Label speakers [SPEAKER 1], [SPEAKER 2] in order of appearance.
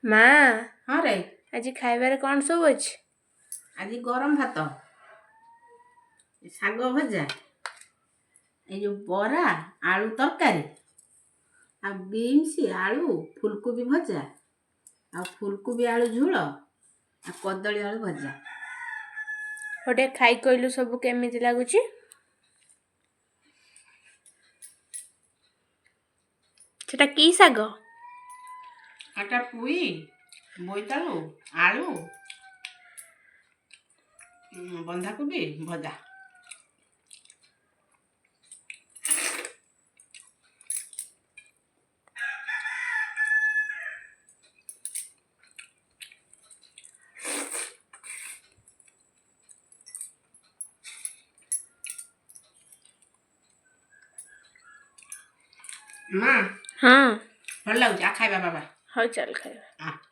[SPEAKER 1] ମା,
[SPEAKER 2] ହଁ ରେ।
[SPEAKER 1] ଆଜି ଖାଇବାରେ କ'ଣ ସବୁ ଅଛି?
[SPEAKER 2] ଆଜି ଗରମ ଭାତ, ଶାଗ ଭଜା, ଏଇ ଯେଉଁ ବରା ଆଳୁ ତରକାରୀ, ଆଉ ବିନ୍ସ ଆଳୁ ଫୁଲକୋବି ଭଜା, ଆଉ ଫୁଲକୋବି ଆଳୁ ଝୋଳ, ଆଉ କଦଳୀ ଆଳୁ ଭଜା।
[SPEAKER 1] ଗୋଟେ ଖାଇ କହିଲୁ ସବୁ କେମିତି ଲାଗୁଛି? ସେଟା କି ଶାଗ?
[SPEAKER 2] ଏଟା ପୁଇ, ବୋଇତାଳୁ, ଆଳୁ, ବନ୍ଧାକୋବି ଭଜା। ମା।
[SPEAKER 1] ହଁ।
[SPEAKER 2] ଭଲ ଲାଗୁଛି। ଆ, ଖାଇବା ବାବା।
[SPEAKER 1] ହଉ, ଚାଲ ଖାଇବା।
[SPEAKER 2] ଆ।